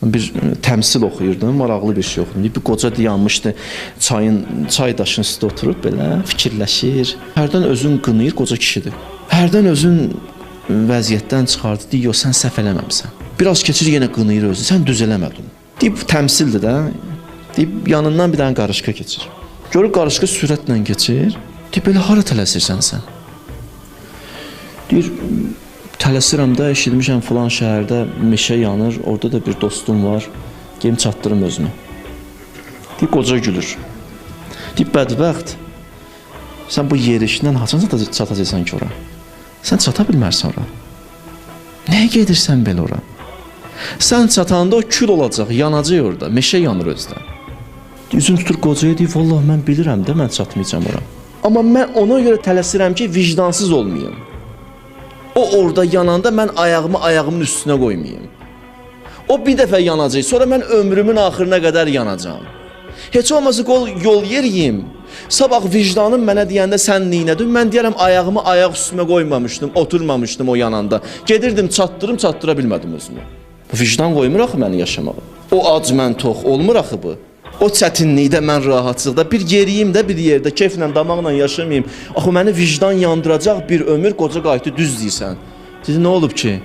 Bir təmsil oxuyurdum, maraqlı bir şey oxuyurdum. Bir qoca dayanmışdı, çay daşının üstə oturub belə fikirləşir. Hərdən özün qınayır, qoca kişidir. Hərdən özün vəziyyətdən çıxardı, deyir, yox, sən səhv eləməmsən. Biraz keçir, yenə qınayır özünü, sən düz eləmədin. Deyib, təmsildir də, deyib, yanından bir dənə qarışqa keçir. Görür, qarışqa sürətlə keçir. Deyib, belə hara tələsirsən sən? Deyir, tələsirəm də, eşitmişəm filan şəhərdə meşə yanır, orada da bir dostum var, gedim çatdırım özümü. Deyib, qoca gülür. Deyib, bədbəxt, sən bu yerişlə haçan çatacaqsan ki ora? Sən çata bilmərsən ora. Nəyə gedirsən belə ora? Sən çatanda o kül olacaq, yanacaq orada, meşə yanır özdə. Üzün tutur qocaya, deyib, vallah mən bilirəm də, mən çatmayacam ora. Amma mən ona görə tələsirəm ki, vicdansız olmayım. O orada yananda mən ayağımı ayağımın üstünə qoymayım. O bir dəfə yanacaq, sonra mən ömrümün axırına qədər yanacam. Heç olmasa yol yeriyim. Sabah vicdanım mənə deyəndə sən neynədin? Mən deyərəm ayağımı ayaq üstümə qoymamışdım, oturmamışdım o yananda. Gedirdim, çatdırım, çatdıra bilmədim özümü. Bu vicdan qoymur axı məni yaşamağa. O ac mən tox, olmur axı bu. O çətinlikdə mən rahatçılıqda bir yeriyim də bir yerdə keyflə, damaqla yaşamayayım. Axı məni vicdan yandıracaq bir ömür, qoca qayıtdı, düz deyirsən. Dedi, nə olub ki?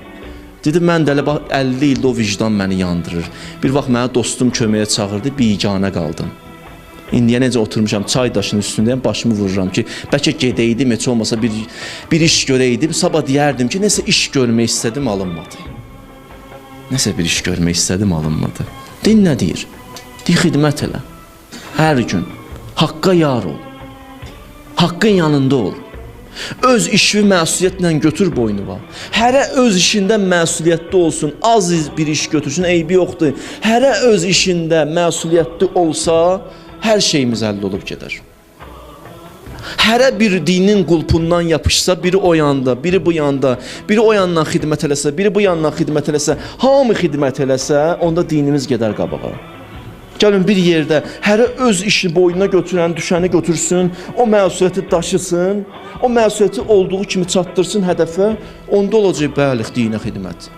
Dedi, mən də elə bax 50 ildə o vicdan məni yandırır. Bir vaxt mənə dostum köməyə çağırdı, biganə qaldım. İndiyə necə oturmuşam, çay daşının üstündəyəm, başımı vururam ki, bəlkə gedəydim, heç olmasa bir iş görəydim. Sabah deyərdim ki, nəsə iş görmək istədim, alınmadı. Nəsə bir iş görmək istədim, alınmadı. Din nə deyir? Deyir, xidmət elə. Hər gün haqqa yar ol. Haqqın yanında ol. Öz işi məsuliyyətlə götür boynuna. Hərə öz işində məsuliyyətli olsun, az bir iş götürsün, eybi yoxdur. Hərə öz işində məsuliyyətli olsa, hər şeyimiz əldə olub gedər. Hərə bir dinin qulpundan yapışsa, biri o yanda, biri bu yanda, biri o yandan xidmət eləsə, biri bu yandan xidmət eləsə, hamı xidmət eləsə, onda dinimiz gedər qabağa. Gəlin bir yerdə hərə öz işini boynuna götürən, düşəni götürsün, o məsuliyyəti daşısın, o məsuliyyəti olduğu kimi çatdırsın hədəfə, onda olacaq bəli dinə xidmət.